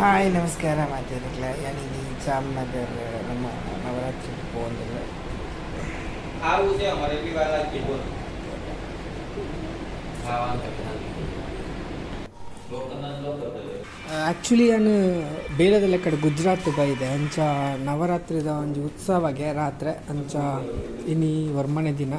Hi, ನಮಸ್ಕಾರ ಮಾತಾಡಿಲ್ಲ. ಯಾನಿನಿ ಜಾಮ್ನಗರ್ ನಮ್ಮ ನವರಾತ್ರಿ ಪೋಂದಿಲ್ಲ. આવું છે અમારે, એટલી વાર લાગશે, બોલ. હા, વાંધો નહીં. Local local. ಆ್ಯಕ್ಚುಲಿ ನಾನು ಬೇಲದ ಲೆಕ್ಕಡ್ ಗುಜರಾತ್ ಬೈದೆ. ಅಂಚ ನವರಾತ್ರಿದ ಒಂಜಿ ಉತ್ಸವಗೆ ರಾತ್ರೆ ಅಂಚ ಇನಿ ವರ್ಮನೆ ದಿನ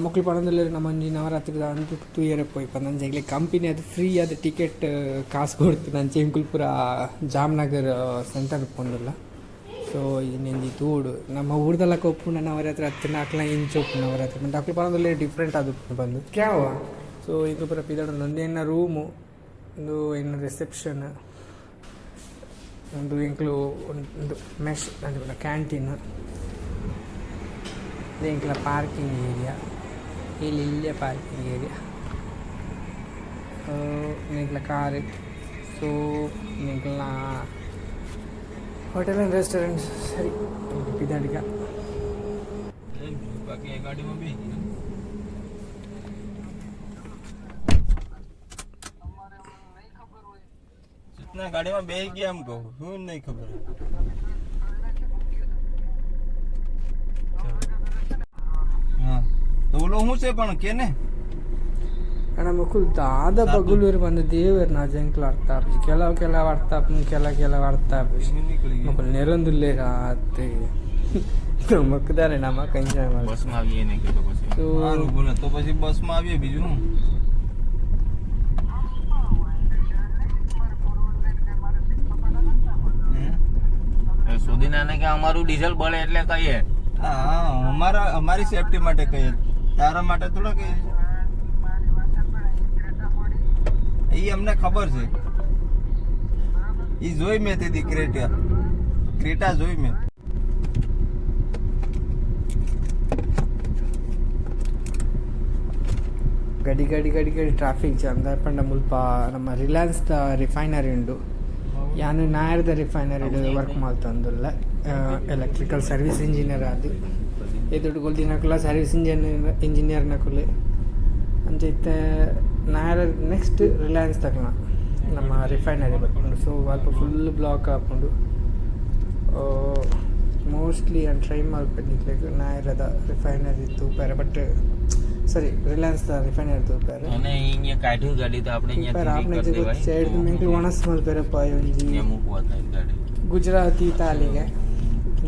ಮೊಕ್ಲು ಪಣೊಂದುಲ್ಲೆರ್ ನಮೊಂಜಿ ನವರಾತ್ರಿದ ಅಂತು ತೂಯೆರೆ ಪೋಯಿ ಪಂದ್. ಅಂಚ ಎಂಕ್ಲೆ ಕಂಪನಿ ಅದು ಫ್ರೀ ಅದು ಟಿಕೆಟ್ ಕಾಸು ಕೊಡ್ತು. ಅಂಚ ಎಂಕುಲು ಪೂರ ಜಾಮ್ನಗರ್ ಸೆಂಟರ್ ಪೋಂದುಲ್ಲ. ಸೊ ಇನ್ನೊಂಜಿ ತೂಡು ನಮ್ಮ ಊರ್ದಲಕ ಉಪ್ಪುನ ನವರಾತ್ರಿ ಅತ್ತಿನ ಅಕ್ಲ ಇಂಚ ಉಪ್ಪು ನವರಾತ್ರಿ ಪಂಡ ಅಕ್ಲು ಪನೊಂದುಲ್ಲೆರ್ ಡಿಫ್ರೆಂಟ್ ಆದ್ ಉಪ್ಪುಂಡು ಪಂದ್. ಸೊ ಎಂಕುಲು ಪೂರ ಪಿದಡೊಂದು. ಉಂದು ಎನ್ನ ರೂಮು, ಉಂದು ಎನ್ನ ರಿಸೆಪ್ಷನ್, ಉಂದು ಎಂಕ್ಲು ಒಂದು ಮೆಶ್ ಅಂಚ ಕ್ಯಾಂಟೀನ್, ಎಂಕ್ಲ ಪಾರ್ಕಿಂಗ್ ಏರಿಯಾ. ಇಲ್ಲಿ ಇಲ್ಲೇ ಪಾರ್ಕಿಂಗ್ ಏರಿಯಾ, ಎಂಕ್ಲ ಕಾರ್. ಸೊ ಎಂಕ್ಲ ಹೋಟೆಲ್ ಆ್ಯಂಡ್ ರೆಸ್ಟೋರೆಂಟ್. ಸರಿ, ಪಿದಾಡಿಗ. બાકી ગાડીમાં બેસી ગયા. ના, ગાડીમાં બેસી ગયા એમ કહું હું, નહીં ખબર. હા, તો ઓલો શું છે પણ કે ને? ಅಣ್ಣ, ಮೊಕುಲು ದಾದ ಬಗುಲೂರು ಬಂದು ದೇವೆರ್ ನಾ ಜಂಕ್ಲು ಅರ್ಥ ಆಪುಜಿ. ಕೆಲವು ಕೆಲವು ಅರ್ಥ ಆಪುಂಡು, ಕೆಲ ಕೆಲವು ಅರ್ಥ ಆಪುಜಿ. નીકળી ગયું. ಮೊಕುಲು ನೆರೊಂದುಲ್ಲೆರ್ ಆತ್ ಮೊಕ್ಕುದಾರೆ ನಮ ಎಂಜಾಯ್ ಮಲ್ಪೊಲಿ. બસમાં આવીએ ને કે તો પછી. ಸೊ સારું, બોલે તો પછી બસમાં આવીએ, બીજું શું? હે? સુધીના કે અમારું ડીઝલ બળે એટલે કહીએ. હા હા અમારા અમારી સેફટી માટે કહીએ, તારા માટે થોડા કહીએ. એ અમને ખબર છે. એ જોઈ મેં તેથી ક્રેટા ક્રેટા જોઈ મેં. ಗಡಿ ಗಡಿ ಗಡಿ ಗಡಿ ಟ್ರಾಫಿಕ್ ಜಾಮ್. ದಾಯೆ ಮುಲ್ಪ ನಮ್ಮ ರಿಲಯನ್ಸ್ ದ ರಿಫೈನರಿ ಉಂಡು. ಯಾನು ನಾಯರ್ದ ರಿಫೈನರಿ ವರ್ಕ್ ಮಲ್ತೊಂದುಲ್ಲೆ, ಎಲೆಕ್ಟ್ರಿಕಲ್ ಸರ್ವಿಸ್ ಇಂಜಿನಿಯರ್ ಆದ್. ಎದುರು ದಿನಕುಲ ಸರ್ವಿಸ್ ಇಂಜಿನಿಯರ್ ಇಂಜಿನಿಯರ್ ನಕುಲು. ಅಂಚ ಇತ್ತೆ ನಾಯರ್ ನೆಕ್ಸ್ಟ್ ರಿಲಯನ್ಸ್ ತಕನ ನಮ್ಮ ರಿಫೈನರಿ ಬರ್ಪುಂಡು. ಸೊ ಅಲ್ಪ ಫುಲ್ ಬ್ಲಾಕ್ ಆಪುಂಡು. ಮೋಸ್ಟ್ಲಿ ಯಾನ್ ಟ್ರೈ ಮಲ್ಪೆ ನಿಕ್ಲೆಗ್ ನಾಯರದ ರಿಫೈನರಿ ತೂಪೆರೆ, ಬಟ್ ಸರಿ ರಿಲಯನ್ಸ್ the refinery ತೂಪೆರೆ. અને અહીંયા કાઢ્યું ગાડી તો આપણે ತೂಪೆರೆ અહીંયાથી ಆಪ್ನ કરી દેવાય. ಸೈಡ್ ಎಂಕ್ಲು ಒಣಸ್ ಮಲ್ಪೆರಪ್ಪ ಒಂಜಿ ત્યાં મૂકવા થાય ગાડી. ಗುಜರಾತಿ ತಾಲಿಗೆ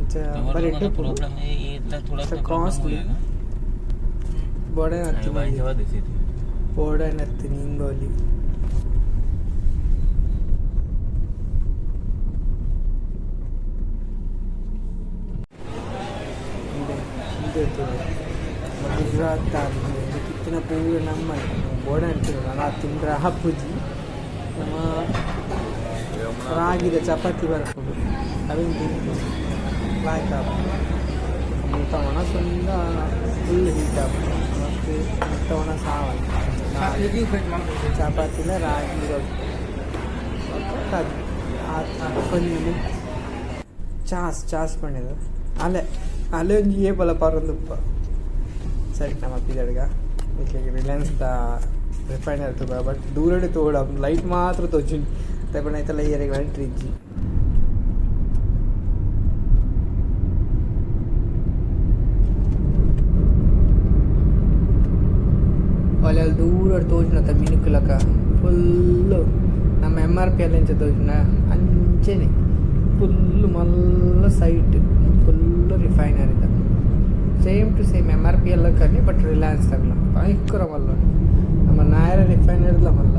ಇಂಚ ಬರೀ પ્રોબ્લેમ એ એટલા થોડા ಕಾಸ್ಟ್ಲಿ. ಬೋಡೆ ભાઈ જવા દે સીધી. ಬೋಡೆ ನತ್ತಿ ನಿಂಗೋಲಿ. ಇಂದೆ ಗುಜರಾತ್ ತಾಲಿಗೆ ಇತ್ತಿನ ಪೂರ ನಮ್ಮ ಬೋಡೆ ಅಂತಿಲ್ಲ ನಾನು ತಿಂದ್ರೆ ಆಪುಜಿ. ನಮ್ಮ ರಾಗಿದ ಚಪಾತಿ ಬರ್ಪುಂಡು, ಅವೆನ್ ತಿಂತು ಲಾಯ್ಕ್ ಆಪುಂಡು. ಮುಲ್ತ ಒಣಸುಂದ ಫುಲ್ ಹೀಟ್ ಆಪುಂಡು ಮತ್ತು ಮುಲ್ತ ಒಣಸು ಆವಲ್ಲ. ಚಪಾತಿಲ ರಾಗಿ ರೊಟ್ಟಿ ಒಂಜಿ ಚಾಸ್ ಚಾಸ್ ಪಂಡೆದ ಅಲೆ ಅಲೆ ಒಂಜಿ ಏಪಲ ಪರೊಂದುಪ್ಪ. ಸರಿ, ನಮ್ಮ ಪಿದಡ್ಗ. ರಿಲಯನ್ಸ್ the refinery ತೂಪ, ಬಟ್ ದೂರಡೆ ತೋಡ ಲೈಟ್ ಮಾತ್ರ ತೋಜುಂಡು. ದಾಯೆ ಪಂಡ ಐತಲ ಏರೆಗ್ ಎಂಟ್ರಿ ಇಜ್ಜಿ. ಅಲ್ಲಿ ದೂರ ತೋಜುನತ ಮಿನುಕುಲಕ ಫುಲ್ಲು ನಮ್ಮ ಎಮ್ ಆರ್ ಪಿ ಎಲ್ ಎಂಚ ತೋಜುನ ಅಂಚೆನೆ ಫುಲ್ಲು ಮಲ್ಲ ಸೈಟ್ ಫುಲ್ಲು ರಿಫೈನರಿದ. Same to same M R P L ಕನ್ನಿ, ಬಟ್ ರಿಲಯನ್ಸ್ ತಗಲ ಭಯಂಕರ ಮಲ್ಲ. ನಮ್ಮ ನಾಯರ ರಿಫೈನರಿಲ ಮಲ್ಲ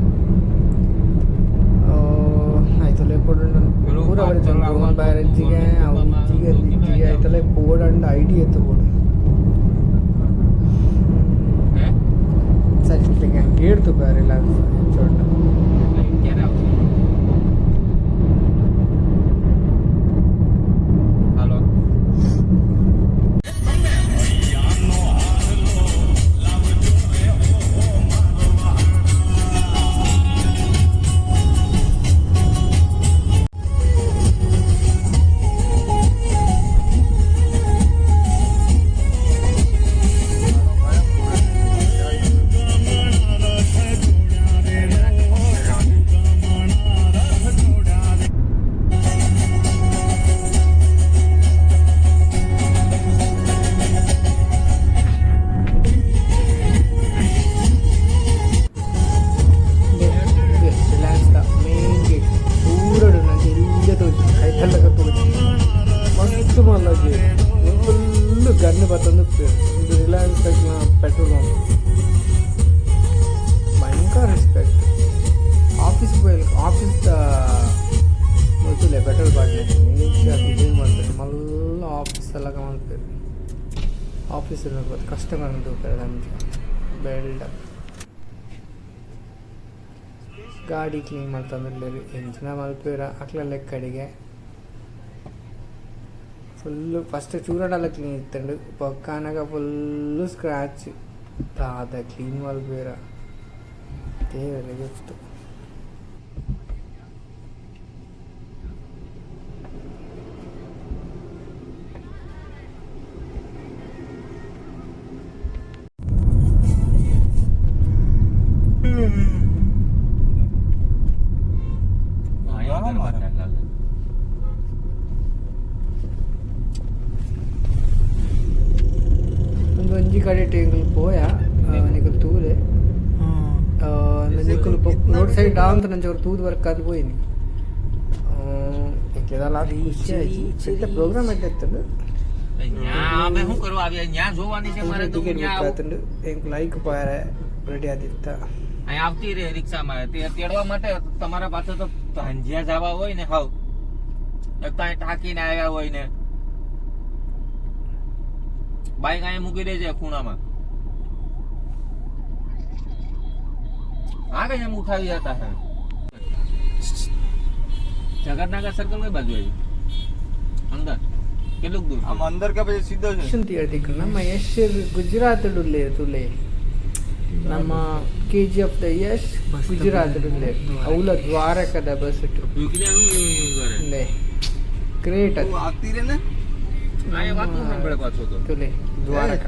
ಆಯ್ತಲ್ಲ ಪೋಡಂಡ ಪೂರ ಬರ್ತದೆ. ಡ್ರೋನ್ ಬ್ಯಾರೇಜಿಗೆ ಅವು ಇಜ್ಜಿಗೆ ಇಜ್ಜಿಗೆ ಆಯ್ತಲ್ಲ ಪೋಡಂಡ ಐಡಿಯಾ ಎತ್ತು ಸರಿ ಗೇಡ್ ತೂಪ ರಿಲಯನ್ಸ್ ಚೋಡ. ક્યારે આવશે? હાલો. ಗನ್ ಬತ್ತೊಂದು ಇದು ರಿಲಯನ್ಸ್ ಪೆಟ್ರೋಲ್ ಬಂಕ್. ಭಯಂಕರ ರೆಸ್ಪೆಕ್ಟ್. ಆಫೀಸ್ ಆಫೀಸ್ ಗೊತ್ತಿಲ್ಲ, ಪೆಟ್ರೋಲ್ ಬಾಟ್ಲಿ ಇಂಚ ಡಿಸೈನ್ ಮಾಡ್ತಾರೆ. ಮಲ್ಲ ಆಫೀಸ್ ಎಲ್ಲ ಮಲ್ಪೆರ್. Office customer ತೂಪೆರ್. ಅಂಚ ಬೆಲ್ಡ್ ಗಾಡಿ ಕ್ಲೀನ್ ಮಲ್ತೊಂದುಲ್ಲೆರ್. ಎಂಚಿನ ಮಲ್ಪುವೆರ ಅಕ್ಲ ಲೆಕ್ಕಡಿಗೆ. ಫುಲ್ಲು ಫಸ್ಟ್ ಚೂರಡಲ ಕ್ಲೀನ್ ಇತ್ತುಂಡು, ಬೊಕ್ಕ ಫುಲ್ಲು ಸ್ಕ್ರ್ಯಾಚ್. ದಾದ ಕ್ಲೀನ್ ಮಲ್ಪುವೆರ ದೇವೆರೆ ಗೊತ್ತು. મારે. ಒಂದು ಒಂಜಿ ಕಡೆಟ್ ಎಂಕುಲು ಪೋಯ, ನಿಕುಲು ತೂಲೆ. ನಿಕುಲು ರೋಡ್ ಸೈಡ್ ಆವಂತ ನಂಚ ಅವ್ರು ತೂದು ವರ್ಕ್ ಅದು ಪೋಯಿನಿ. ಎಂಕ್ಲೆದಾಲ ಖುಷಿ ಆಯ್ತು. ಪ್ರೋಗ್ರಾಮ್ ಎಡ್ಡೆ ಇತ್ತುಂಡು. ન્યા અમે શું કરવા આવ્યા? ન્યા જોવાની છે મારે તો. ಟಿಕೆಟ್ ન્યા ಬುಕ್ આવું. ಆತುಂಡು. ಎಂಕುಲು ಐಕ್ ಪೋಯರೆ ರೆಡಿ ಆದಿತ್ತ. અહીંયા આવતી રહે રિક્ષામાં તે તેડવા માટે. તમારા પાસે તો જ્યાં જવા હોય ને હાવ એક તો અહીં ટાંકીને આવ્યા હોય ને બાઈક અહીંયા મૂકી દેજે ખૂણામાં. હા, કઈ એમ ઉઠાવી જતા હે. જગતનાગર સર્કલ કઈ બાજુ આવ્યું? અંદર કેટલું દૂર? આમ અંદર કે પછી સીધો છે? ಅಂತ ಹೇಳ್ತಿಕ್ ನಮ್ಮ ಯಶ್ ಗುಜರಾತ್ ಉಲ್ಲೇರ್ ತುಲೆ. ನಮ್ಮ ಕೆಜಿಎಫ್ the Yash Gujarat ಉಲ್ಲೇರ್. ಅವಲ ದ್ವಾರಕದ ಬಸ್ ಉಂಡೆ. ಗ್ರೇಟ್ ಅದು. તું આવતી રે ને. આ વાતું સાંભળે પાછો તો. ತುಲೆ ದ್ವಾರಕ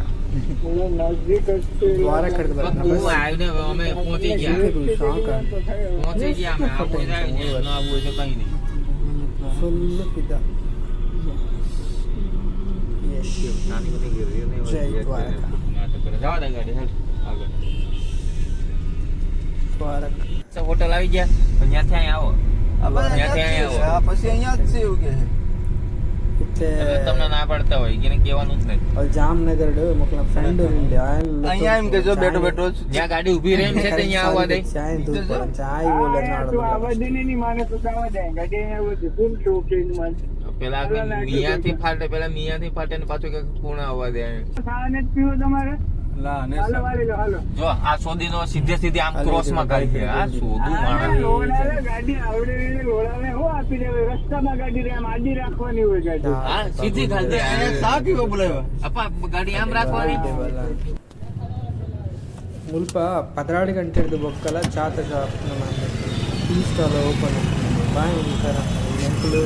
ದ್ವಾರಕದ પણ તું આવીને અમે પહોંચી ગયા. ಶಾಕ್. પહોંચી ગયા અમે. આવું હોય તો આવી, ન આવવું હોય તો કઈ નહીં. ಫುಲ್ ಫಿದಾ ಯಶ್. નાની બધી ગીરી નહીં. જય દ્વારકા. નાટક કરે. જવા દે ગાડી, હેલ આગળ. ದ್ವಾರಕ. હોટલ આવી ગયા તો ત્યાંથી અહીં આવો. આ બધા ત્યાંથી અહીંયા જ છે. અહીંયા આવો. હા, પછી અહીંયા જ છે એવું કે છે. ಇತ್ತೆ એટલે તમને ના પાડતા હોય એને કહેવાનું જ નહીં. ಅಲ್ಲಿ ಜಾಮ್ನಗರ್ ಮಕ್ಕಳ ಫ್ರೆಂಡ್ ಉಂಡೆ. અહીંયા એમ કે જો બેઠો બેઠો જ. જ્યાં ગાડી ઊભી રહે એમ છે તો અહીંયા આવવા દે. ચાય દૂધ ચાય બોલે. પેલા મિયાથી ફાટે, પેલા મિયાથી ફાટે ને પાછું કે ખૂણા આવવા દે. લા ને. જો આ સોદીનો સીધે સીધી આમ ક્રોસ માં કાઢી દે. આ સોદું માણસ. હા, સીધી ખાલી દે. એને શા પીવા બોલાવ્યા? અપા ગાડી આમ રાખવાની. ಮುಲ್ಪ 12 ಗಂಟೆಡ್ದು ಬೊಕ್ಕಲ ಚಾತ ಶಾಪ್, ನಮ್ಮ ಟೀ ಸ್ಟಾಲ್ ಓಪನ್. ಭಯಂಕರ ಎಂಕುಲು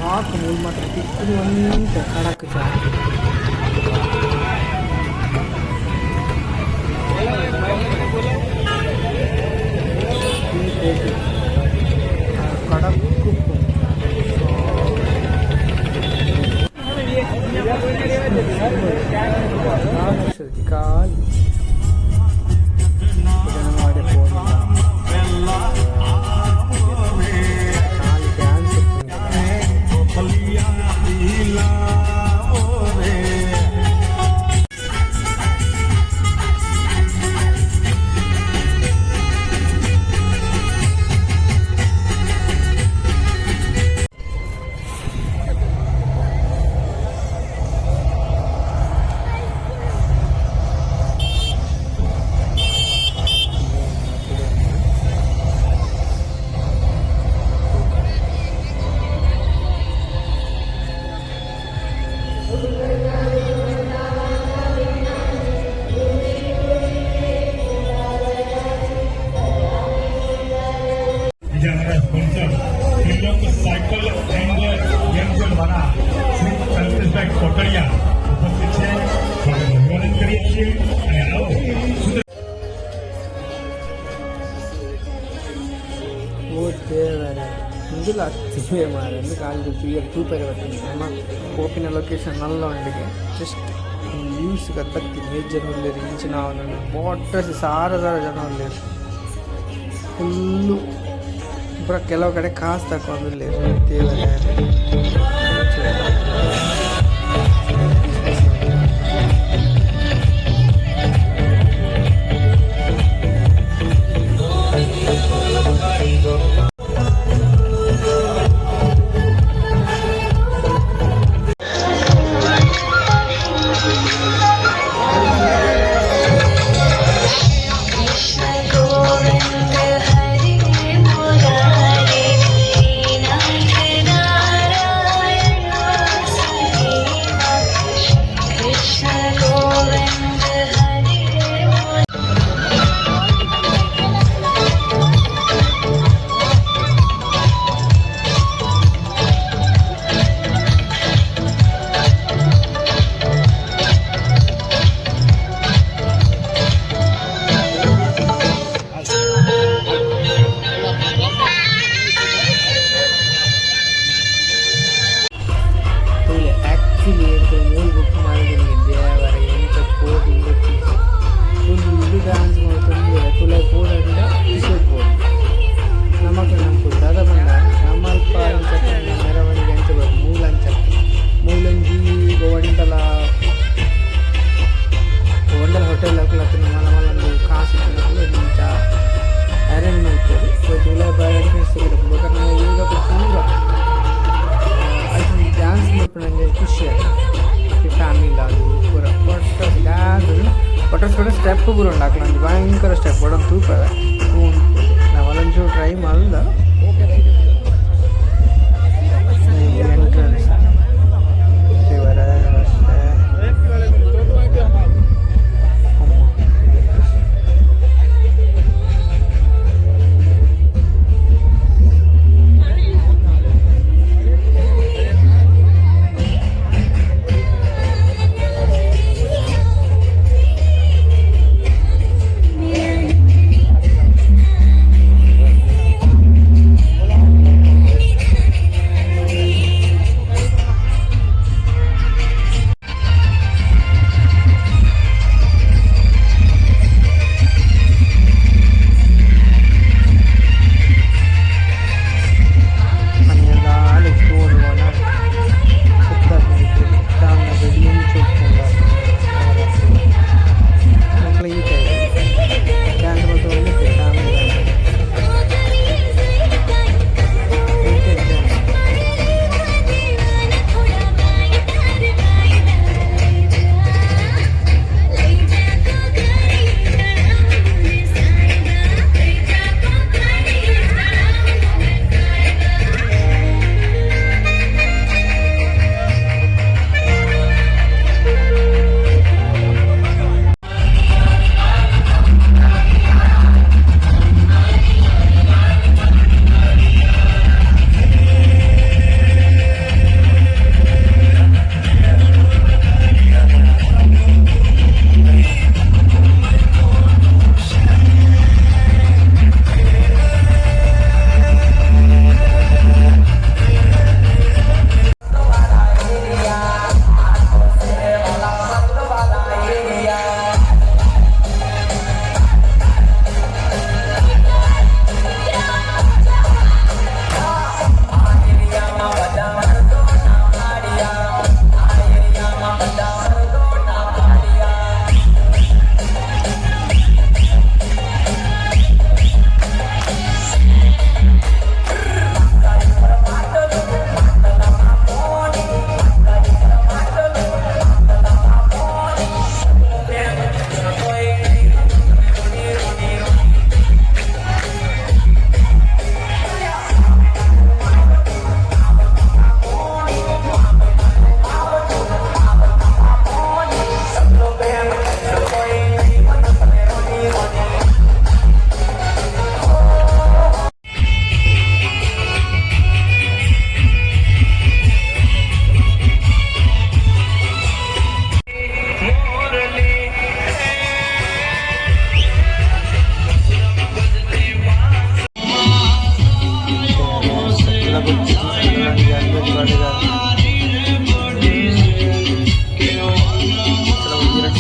ಸಾಕು. ಮೂಲು ಮಾತ್ರ ತಿಕ್ಕುದು ಒಂತೆ ಕಡಕ್ ಚಾ. ಟೀ ಕಾಫಿ ಕಡಕ್ ಉಪ್ಪು. ಖಾಲಿ ಮಾಡಿ ಫೋನ್ ಖಾಲಿ ಡ್ಯಾನ್ಸ್. બીજા અમારા sponsor Trilok cycle and game zone વાળા શ્રી કલ્પેશભાઈ કોટડિયા ઉપસ્થિત છે. સ્વાગત અભિવાદન કરીએ છીએ અને આવો સુંદર ಓ ದೇವರೇ, ಇಂದುಲ ಅತ್ತಿವೆ ಮಾರೆ. ಇಂದು ಕಾಲು ತೂಯರ್ ತೂಪರೆ ಬರ್ತದೆ. ನಮ್ಮ ಪೋಪಿನ ಲೊಕೇಶನ್ ನಲ್ಲ ಉಂಡಿಗೆ. ಜಸ್ಟ್ ವ್ಯೂಸ್ ಬತ್ತೀನಿ. ಏಜ್ ಜನ ಉಲ್ಲೇರು ಇಂಚಿನ ಬಾಟ್ರಸ್ ಸಾರ ಸಾರ ಜನ ಉಲ್ಲೇರು. ಫುಲ್ಲು ಪೂರ. ಕೆಲವು ಕಡೆ ಕಾಸು ತಕೊಂಡುಲ್ಲೇರು. ದೇವರೇ. ಸ್ಟೆಪ್ ಪೂರ ಉಂಡು ಅಕ್ಲ ಒಂಜಿ ಭಯಂಕರ ಸ್ಟೆಪ್ ಒಡನ್ ತೂಪೆರೆ ನಮಲೊಂಚೂರು ಟ್ರೈ ಮಲ್ದ ಎಂಟ್ರೆನ್ಸ್ ತೂವರೆ ರಸ್ತೆ ಅಮ್ಮ. ಮನೆಯಲ್ಲ ತೋಡುವನ ಡ್ಯಾನ್ಸ್ ಮಾಡ್ತಾ.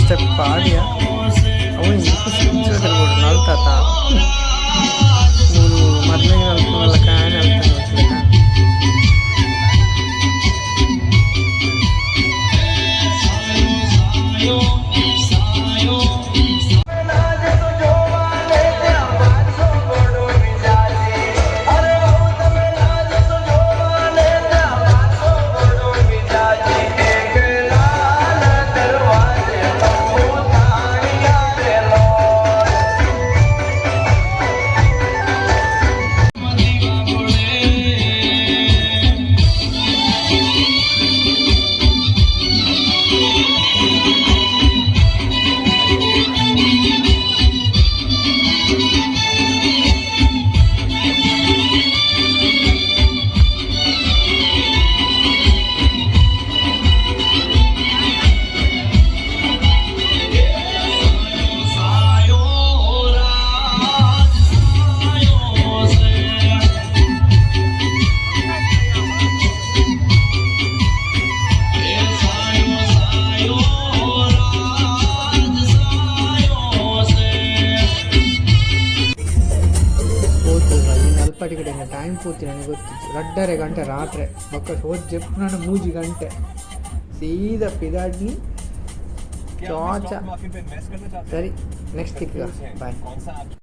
ಸ್ಟೆಪ್ ಆಡಿಯ ಅವು ನಲ್ತಾತ ಮೂರು ಮದ್ಮೆಗೆ ನಲ್ಪುನಲ್ಲ ಕಾಣೆ ಅಲ್ತಾನೆ. ಅಲ್ಪಟಿ ಕಡೆ ಟೈಮ್ ಪೂರ್ತಿ ನನಗೆ ಗೊತ್ತಿತ್ತು 2.30 ಗಂಟೆ ರಾತ್ರಿ ಬೊಕ್ಕ ಹೋದ್ ಜೆಪ್ಪುನ 3 ಗಂಟೆ ಸೀದಾ ಪಿದಾಡ್ನಿ ಚೋಚ. ಸರಿ, ನೆಕ್ಸ್ಟ್ ತಿಕ್ಕ, ಬಾಯ್.